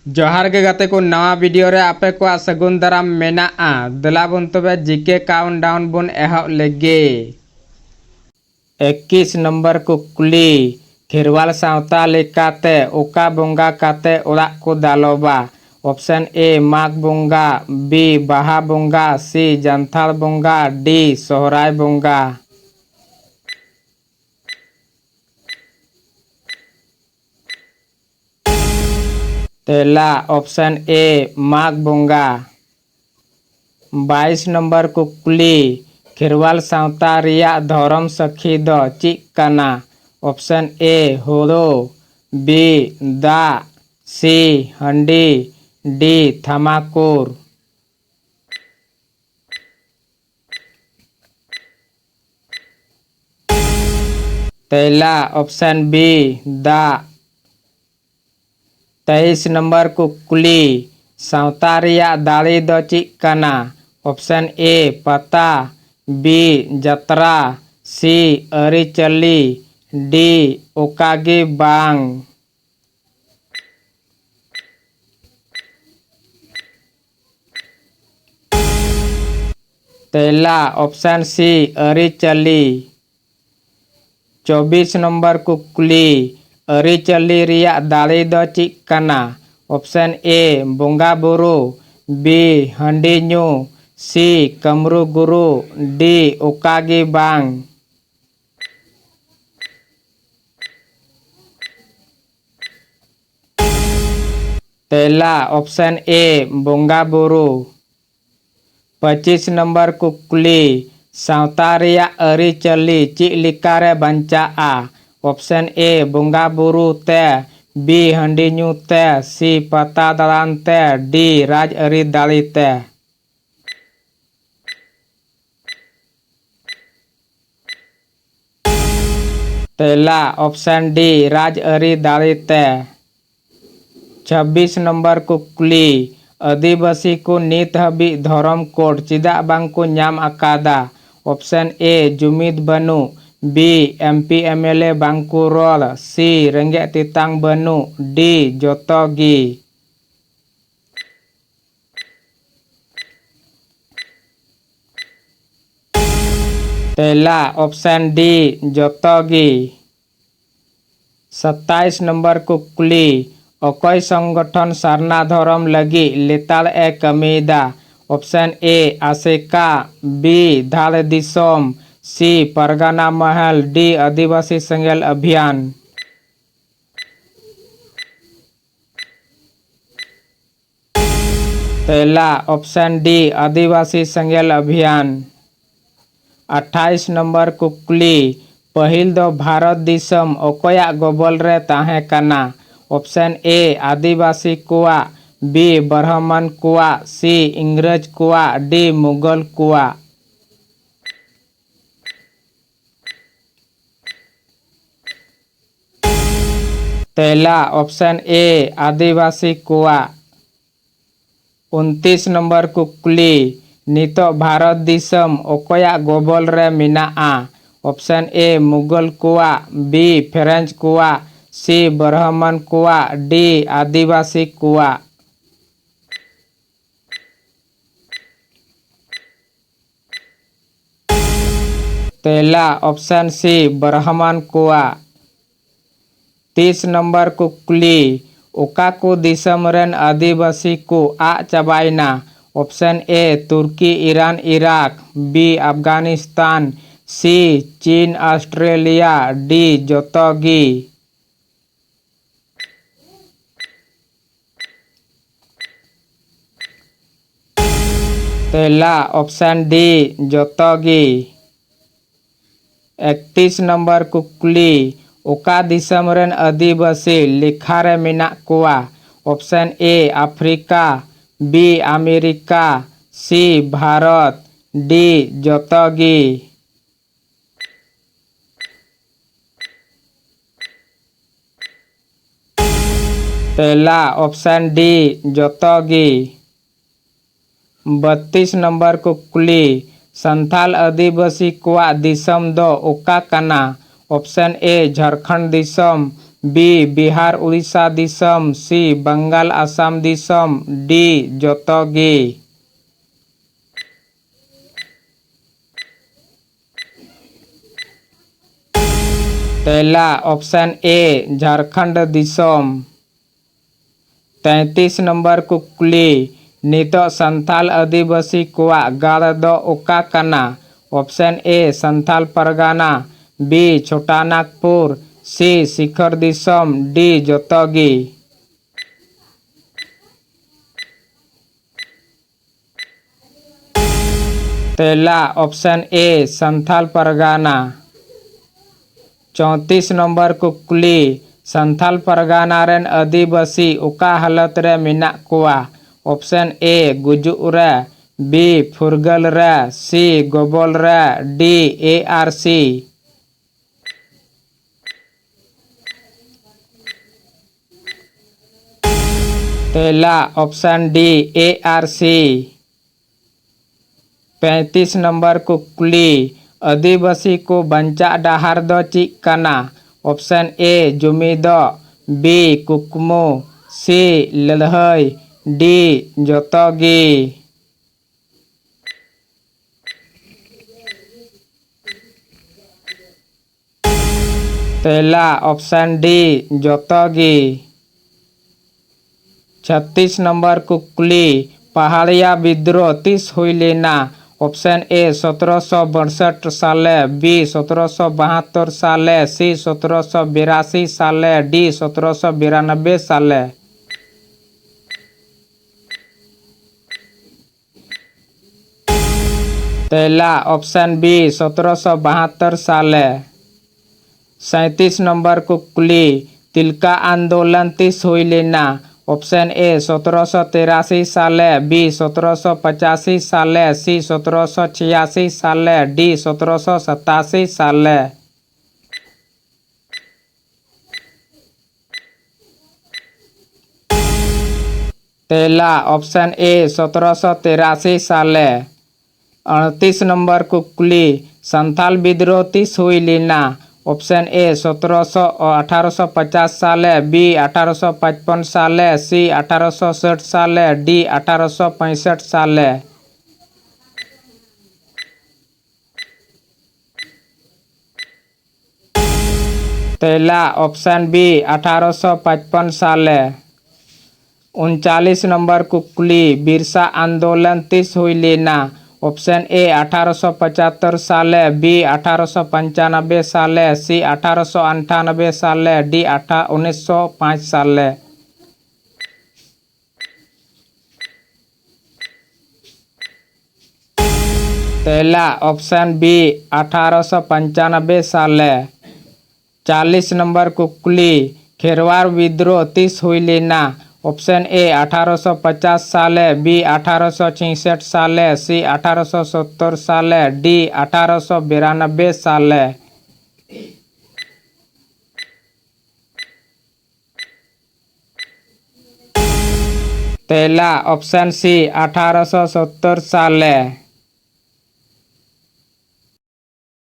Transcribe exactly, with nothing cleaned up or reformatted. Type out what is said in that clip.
ᱡᱚᱦᱟᱨ ᱜᱮ ᱜᱟᱛᱮ ᱠᱚ, ᱱᱟᱣᱟ video ᱨᱮ ᱟᱯᱮ ᱠᱚᱣᱟᱜ ᱥᱟᱹᱜᱩᱱ ᱫᱟᱨᱟᱢ ᱢᱮᱱᱟᱜᱼᱟ᱾ ᱫᱮᱞᱟ ᱵᱚᱱ ᱛᱚᱵᱮ GK countdown ᱵᱚᱱ ᱮᱦᱚᱵ ᱞᱮᱜᱮ᱾ ᱤᱠᱤᱥ ᱱᱚᱢᱵᱚᱨ ᱠᱩᱠᱞᱤ, ᱠᱷᱮᱨᱣᱟᱞ ᱥᱟᱶᱛᱟ ᱞᱮᱠᱟᱛᱮ ᱚᱠᱟ ᱵᱚᱸᱜᱟ ᱠᱟᱛᱮ ᱚᱲᱟᱜ ᱠᱚ ᱫᱟᱞᱚᱵᱟ? Option A, ᱢᱟᱜᱽ ᱵᱚᱸᱜᱟ, B, ᱵᱟᱦᱟ ᱵᱚᱸᱜᱟ, C, ᱡᱟᱱᱛᱷᱟᱲ ᱵᱚᱸᱜᱟ, D, ᱥᱚᱦᱨᱟᱭ ᱵᱚᱸᱜᱟ᱾ ᱛᱮᱞᱟ, option A, ᱢᱟᱜᱽ ᱵᱚᱸᱜᱟ᱾ ᱵᱟᱭᱤᱥ ᱱᱚᱢᱵᱚᱨ ᱠᱩᱠᱞᱤ, ᱠᱷᱮᱨᱣᱟᱞ ᱥᱟᱶᱛᱟ ᱨᱮᱭᱟᱜ ᱫᱷᱚᱨᱚᱢ ᱥᱟᱹᱠᱷᱤ ᱫᱚ ᱪᱮᱫ ᱠᱟᱱᱟ? Option A, ᱦᱳᱲᱳ, B, ᱫᱟᱜ, C, ᱦᱟᱺᱰᱤ, D, ᱛᱷᱟᱢᱟᱠᱩᱨ᱾ ᱛᱮᱞᱟ, option B, ᱫᱟᱜ᱾ ᱛᱮᱭᱤᱥ ᱱᱚᱢᱵᱚᱨ ᱠᱩᱠᱞᱤ, ᱥᱟᱶᱛᱟ ᱨᱮᱭᱟᱜ ᱫᱟᱲᱮ ᱫᱚ ᱪᱮᱫ ᱠᱟᱱᱟ? Option A, ᱯᱟᱛᱟ, B, ᱡᱟᱛᱨᱟ, C, ᱟᱹᱨᱤᱪᱟᱹᱞᱤ, D, ᱚᱠᱟ ᱜᱮ ᱵᱟᱝ᱾ ᱛᱮᱞᱟ, option C, ᱟᱹᱨᱤᱪᱟᱹᱞᱤ᱾ ᱪᱚᱵᱵᱤᱥ ᱱᱚᱢᱵᱚᱨ ᱠᱩᱠᱞᱤ, ᱟᱹᱨᱤᱪᱟᱹᱞᱤ ᱨᱮᱭᱟᱜ ᱫᱟᱲᱮ ᱫᱚ ᱪᱮᱫ ᱠᱟᱱᱟ? Option A, ᱵᱚᱸᱜᱟ ᱵᱩᱨᱩ, B, ᱦᱟᱺᱰᱤ ᱧᱩ, C, ᱠᱟᱹᱢᱨᱩ ᱜᱩᱨᱩ, D, ᱚᱠᱟ ᱜᱮ ᱵᱟᱝ᱾ ᱛᱮᱞᱟ, option A, ᱵᱚᱸᱜᱟ ᱵᱩᱨᱩ᱾ ᱯᱚᱸᱪᱤᱥ ᱱᱚᱢᱵᱚᱨ ᱠᱩᱠᱞᱤ, ᱥᱟᱶᱛᱟ ᱨᱮᱭᱟᱜ ᱟᱹᱨᱤᱪᱟᱹᱞᱤ ᱪᱮᱫ ᱞᱮᱠᱟᱨᱮ ᱵᱟᱧᱪᱟᱜᱼᱟ? Option A, ᱵᱚᱸᱜᱟ ᱵᱩᱨᱩ ᱛᱮ, B, ᱦᱟᱺᱰᱤ ᱧᱩ ᱛᱮ, C, ᱯᱟᱛᱟ ᱫᱟᱬᱟᱱ ᱛᱮ, D, ᱨᱟᱡᱽᱟᱹᱨᱤ ᱫᱟᱲᱮ ᱛᱮ᱾ ᱛᱮᱞᱟ, option D, ᱨᱟᱡᱽᱟᱹᱨᱤ ᱫᱟᱲᱮ ᱛᱮ᱾ ᱪᱷᱟᱵᱵᱤᱥ ᱱᱚᱢᱵᱚᱨ ᱠᱩᱠᱞᱤ, ᱟᱹᱫᱤᱵᱟᱹᱥᱤ ᱠᱚ ᱱᱤᱛ ᱦᱟᱹᱵᱤᱡ ᱫᱷᱚᱨᱚᱢ code ᱪᱮᱫᱟᱜ ᱵᱟᱝ ᱠᱚ ᱧᱟᱢ ᱟᱠᱟᱫᱟ? Option A, ᱡᱩᱢᱤᱫ ᱵᱟᱹᱱᱩᱜ, B, MP MLA ᱵᱟᱝ ᱠᱚ ᱨᱚᱲ, C, ᱨᱮᱸᱜᱮᱡ ᱛᱮᱛᱟᱝ ᱵᱟᱹᱱᱩᱜ, D, ᱡᱚᱛᱚ ᱜᱮ᱾ ᱛᱮᱞᱟ option D, ᱡᱚᱛᱚ ᱜᱮ᱾ ᱥᱟᱛᱟᱭᱤᱥ ᱱᱚᱢᱵᱚᱨ ᱠᱩᱠᱞᱤ, ᱚᱠᱚᱭ ᱥᱚᱝᱜᱚᱴᱷᱚᱱ ᱥᱟᱨᱱᱟ ᱫᱷᱚᱨᱚᱢ ᱞᱟᱹᱜᱤᱫ ᱞᱮᱛᱟᱲ ᱮ ᱠᱟᱹᱢᱤᱭᱮᱫᱟ? Option A, ᱟᱥᱮᱠᱟ, B, ᱫᱷᱟᱲ ᱫᱤᱥᱚᱢ, C, ᱯᱟᱨᱜᱟᱱᱟ ᱢᱟᱦᱟᱞ, D, ᱟᱹᱫᱤᱵᱟᱹᱥᱤ ᱥᱮᱸᱜᱮᱞ ᱚᱵᱷᱤᱭᱟᱱ᱾ ᱛᱮᱞᱟ option D, ᱟᱹᱫᱤᱵᱟᱹᱥᱤ ᱥᱮᱸᱜᱮᱞ ᱚᱵᱷᱤᱭᱟᱱ᱾ ᱟᱴᱷᱟᱭᱤᱥ ᱱᱚᱢᱵᱚᱨ ᱠᱩᱠᱞᱤ, ᱯᱟᱹᱦᱤᱞ ᱫᱚ ᱵᱷᱟᱨᱚᱛ ᱫᱤᱥᱚᱢ ᱚᱠᱚᱭᱟᱜ ᱜᱚᱵᱚᱞ ᱨᱮ ᱛᱟᱦᱮᱸ ᱠᱟᱱᱟ? Option A, ᱟᱹᱫᱤᱵᱟᱹᱥᱤ ᱠᱚᱣᱟᱜ, B, ᱵᱨᱟᱦᱢᱚᱱ ᱠᱚᱣᱟᱜ, C, ᱤᱝᱨᱮᱡᱽ ᱠᱚᱣᱟᱜ, D, ᱢᱩᱜᱚᱞ ᱠᱚᱣᱟᱜ᱾ ᱛᱮᱞᱟ option A, ᱟᱹᱫᱤᱵᱟᱹᱥᱤ ᱠᱚᱣᱟᱜ᱾ ᱩᱱᱛᱤᱥ ᱱᱚᱢᱵᱚᱨ ᱠᱩᱠᱞᱤ, ᱱᱤᱛᱚᱜ ᱵᱷᱟᱨᱚᱛ ᱫᱤᱥᱚᱢ ᱚᱠᱚᱭᱟᱜ ᱜᱚᱵᱚᱞ ᱨᱮ ᱢᱮᱱᱟᱜᱼᱟ? Option A, ᱢᱩᱜᱚᱞ ᱠᱚᱣᱟᱜ, B, ᱯᱷᱨᱮᱧᱪ ᱠᱚᱣᱟᱜ, C, ᱵᱨᱟᱦᱢᱚᱱ ᱠᱚᱣᱟᱜ, D, ᱟᱹᱫᱤᱵᱟᱹᱥᱤ ᱠᱚᱣᱟᱜ᱾ ᱛᱮᱞᱟ option C, ᱵᱨᱟᱦᱢᱚᱱ ᱠᱚᱣᱟᱜ᱾ ᱛᱤᱥ ᱱᱚᱢᱵᱚᱨ ᱠᱩᱠᱞᱤ, ᱚᱠᱟ ᱠᱚ ᱫᱤᱥᱚᱢ ᱨᱮᱱ ᱟᱹᱫᱤᱵᱟᱹᱥᱤ ᱠᱚ ᱟᱫ ᱪᱟᱵᱟᱭᱮᱱᱟ? Option A, Turkey, Iran, Iraq, B, Afghanistan, C, ᱪᱤᱱ, ᱚᱥᱴᱨᱮᱞᱤᱭᱟ, D, ᱡᱚᱛᱚ ᱜᱮ᱾ ᱛᱮᱞᱟ option D, ᱡᱚᱛᱚ ᱜᱮ᱾ ᱮᱠᱛᱤᱥ ᱱᱚᱢᱵᱚᱨ ᱠᱩᱠᱞᱤ, ᱚᱠᱟ ᱫᱤᱥᱚᱢ ᱨᱮᱱ ᱟᱹᱫᱤᱵᱟᱹᱥᱤ ᱞᱮᱠᱷᱟ ᱨᱮ ᱢᱮᱱᱟᱜ ᱠᱚᱣᱟ? Option A, Africa, B, America, C, Bharat, D, ᱡᱚᱛᱚ ᱜᱮ᱾ ᱛᱮᱞᱟ option D, ᱡᱚᱛᱚ ᱜᱮ᱾ ᱵᱟᱹᱛᱤᱥ ᱱᱚᱢᱵᱚᱨ ᱠᱩᱠᱞᱤ, ᱥᱟᱱᱛᱟᱞ ᱟᱹᱫᱤᱵᱟᱹᱥᱤ ᱠᱚᱣᱟᱜ ᱫᱤᱥᱚᱢ ᱫᱚ ᱚᱠᱟ ᱠᱟᱱᱟ? Option A, ᱡᱷᱟᱲᱠᱷᱚᱸᱰ ᱫᱤᱥᱚᱢ, B, ᱵᱤᱦᱟᱨ ᱩᱲᱤᱥᱥᱟ ᱫᱤᱥᱚᱢ, C, ᱵᱟᱝᱜᱟᱞ ᱟᱥᱟᱢ ᱫᱤᱥᱚᱢ, D, ᱡᱚᱛᱚ ᱜᱮ᱾ ᱛᱮᱞᱟ option A, ᱡᱷᱟᱲᱠᱷᱚᱸᱰ ᱫᱤᱥᱚᱢ᱾ ᱛᱮᱸᱭᱛᱤᱥ ᱱᱚᱢᱵᱚᱨ ᱠᱩᱠᱞᱤ, ᱱᱤᱛᱚᱜ ᱥᱟᱱᱛᱟᱞ ᱟᱹᱫᱤᱵᱟᱹᱥᱤ ᱠᱚᱣᱟᱜ ᱜᱟᱲ ᱫᱚ ᱚᱠᱟ ᱠᱟᱱᱟ? Option A, Santal Pargana, B, Chhota Nagpur, C, ᱥᱤᱠᱷᱚᱨ ᱫᱤᱥᱚᱢ, D, ᱡᱚᱛᱚ ᱜᱮ᱾ ᱛᱮᱞᱟ option A, ᱥᱟᱱᱛᱷᱟᱞ ᱯᱟᱨᱜᱟᱱᱟ᱾ ᱪᱳᱭᱛᱨᱤᱥ ᱱᱚᱢᱵᱚᱨ ᱠᱩᱠᱞᱤ, ᱥᱟᱱᱛᱷᱟᱞ ᱯᱟᱨᱜᱟᱱᱟ ᱨᱮᱱ ᱟᱹᱫᱤᱵᱟᱹᱥᱤ ᱚᱠᱟ ᱦᱟᱞᱚᱛ ᱨᱮ ᱢᱮᱱᱟᱜ ᱠᱚᱣᱟ? Option A, ᱜᱩᱡᱩᱜ ᱨᱮ, B, ᱯᱷᱩᱨᱜᱟᱹᱞ ᱨᱮ, C, ᱜᱚᱵᱚᱞ ᱨᱮ, D, A R C᱾ ᱛᱮᱞᱟ option D, A R C᱾ ᱯᱮᱸᱭᱛᱤᱥ ᱱᱚᱢᱵᱚᱨ ᱠᱩᱠᱞᱤ, ᱟᱹᱫᱤᱵᱟᱹᱥᱤ ᱠᱚ ᱵᱟᱧᱪᱟᱜ ᱰᱟᱦᱟᱨ ᱫᱚ ᱪᱮᱫ ᱠᱟᱱᱟ? Option A, ᱡᱩᱢᱤᱫᱚᱜ, B, ᱠᱩᱠᱢᱩ, C, ᱞᱟᱹᱲᱦᱟᱹᱭ, D, ᱡᱚᱛᱚ ᱜᱮ᱾ ᱛᱮᱞᱟ option D, ᱡᱚᱛᱚ ᱜᱮ᱾ ᱪᱷᱟᱛᱤᱥ ᱱᱚᱢᱵᱚᱨ ᱠᱩᱠᱞᱤ, ᱯᱟᱦᱟᱲᱤᱭᱟ ᱵᱤᱫᱽᱨᱳᱦ ᱛᱤᱥ ᱦᱩᱭ ᱞᱮᱱᱟ? Option A, ᱥᱚᱛᱨᱚᱥᱚ ᱵᱟᱥᱴ ᱥᱟᱞᱮ, B, ᱥᱚᱛᱨᱚᱥᱚ ᱵᱟᱦᱟᱛᱛᱳᱨ ᱥᱟᱞᱮ, C, ᱥᱚᱛᱨᱚᱥᱚ ᱵᱤᱨᱟᱥᱤ ᱥᱟᱞᱮ, D, ᱥᱚᱛᱨᱚᱥᱚ ᱵᱤᱨᱟᱱᱚᱵᱵᱳᱭ ᱥᱟᱞᱮ᱾ ᱛᱮᱞᱟ option B, ᱥᱚᱛᱨᱚᱥᱚ ᱵᱟᱦᱟᱛᱛᱳᱨ ᱥᱟᱞᱮ᱾ ᱥᱟᱸᱭᱛᱤᱥ ᱱᱚᱢᱵᱚᱨ ᱠᱩᱠᱞᱤ, ᱛᱤᱞᱠᱟ ᱟᱱᱫᱳᱞᱚᱱ ᱛᱤᱥ ᱦᱩᱭ ᱞᱮᱱᱟ? Option A, ᱥᱚᱛᱨᱚᱥᱚ ᱛᱤᱨᱟᱥᱤ ᱥᱟᱞᱮ, B, ᱥᱚᱛᱨᱚᱥᱚ ᱯᱚᱸᱪᱟᱥᱤ ᱥᱟᱞᱮ, C, ᱥᱚᱛᱨᱚᱥᱚ ᱪᱷᱤᱭᱟᱥᱤ ᱥᱟᱞᱮ, D, ᱥᱚᱛᱨᱚᱥᱚ ᱥᱟᱛᱟᱥᱤ ᱥᱟᱞᱮ᱾ ᱛᱮᱞᱟ option A, ᱥᱚᱛᱨᱚᱥᱚ ᱛᱤᱨᱟᱥᱤ ᱥᱟᱞᱮ᱾ ᱟᱴᱛᱤᱥ ᱱᱚᱢᱵᱚᱨ ᱠᱩᱠᱞᱤ, ᱥᱟᱱᱛᱷᱟᱞ ᱵᱤᱫᱽᱨᱳᱦ ᱛᱤᱥ ᱦᱩᱭ ᱞᱮᱱᱟ? Option A, ᱥᱚᱛᱨᱚᱥᱚ, ᱟᱴᱷᱟᱨᱚᱥᱚ ᱯᱚᱪᱟᱥ ᱥᱟᱞᱮ, B, ᱟᱴᱷᱟᱨᱚᱥᱚ ᱯᱟᱸᱪᱯᱚᱱ ᱥᱟᱞᱮ, C, ᱟᱴᱷᱟᱨᱚᱥᱚ ᱥᱟᱴ ᱥᱟᱞᱮ, D, ᱟᱴᱷᱟᱨᱚᱥᱚ ᱯᱚᱸᱭᱥᱚᱴ ᱥᱟᱞᱮ᱾ ᱛᱮᱞᱟ option B, ᱟᱴᱷᱟᱨᱚᱥᱚ ᱯᱟᱸᱪᱯᱚᱱ ᱥᱟᱞᱮ᱾ ᱩᱱᱪᱟᱞᱤᱥ ᱱᱚᱢᱵᱚᱨ ᱠᱩᱠᱞᱤ, ᱵᱤᱨᱥᱟ ᱟᱱᱫᱳᱞᱚᱱ ᱛᱤᱥ ᱦᱩᱭ ᱞᱮᱱᱟ? option A, ᱟᱴᱷᱟᱨᱚᱥᱚ ᱯᱚᱸᱪᱟᱛᱛᱳᱨ ᱥᱟᱞᱮ, B, ᱟᱴᱷᱟᱨᱚᱥᱚ ᱯᱚᱧᱪᱟᱱᱚᱵᱵᱳᱭ ᱥᱟᱞᱮ, C, ᱟᱴᱷᱟᱨᱚᱥᱚ ᱟᱴᱷᱟᱱᱚᱵᱵᱳᱭ ᱥᱟᱞᱮ, D, ᱟᱴᱷᱟ-, ᱩᱱᱤᱥᱥᱚ ᱯᱟᱸᱪ ᱥᱟᱞᱮ᱾ ᱛᱮᱞᱟ option B, ᱟᱴᱷᱟᱨᱚᱥᱚ ᱯᱚᱧᱪᱟᱱᱚᱵᱵᱳᱭ ᱥᱟᱞᱮ᱾ ᱪᱟᱞᱤᱥ ᱱᱚᱢᱵᱚᱨ ᱠᱩᱠᱞᱤ, ᱠᱷᱮᱨᱣᱟᱲ ᱵᱤᱫᱽᱨᱳᱦ ᱛᱤᱥ ᱦᱩᱭ ᱞᱮᱱᱟ? option A, ᱟᱴᱷᱟᱨᱚᱥᱚ ᱯᱚᱪᱟᱥ ᱥᱟᱞᱮ, B, ᱟᱴᱷᱟᱨᱚᱥᱚ ᱪᱷᱤᱭᱥᱚᱴ ᱥᱟᱞᱮ, C, ᱟᱴᱷᱟᱨᱚᱥᱚ ᱥᱚᱛᱛᱳᱨ ᱥᱟᱞᱮ, D, ᱟᱴᱷᱟᱨᱚᱥᱚ ᱵᱤᱨᱟᱱᱚᱵᱵᱳᱭ ᱥᱟᱞᱮ᱾ ᱛᱮᱞᱟ option C, ᱟᱴᱷᱟᱨᱚᱥᱚ ᱥᱚᱛᱛᱳᱨ ᱥᱟᱞᱮ᱾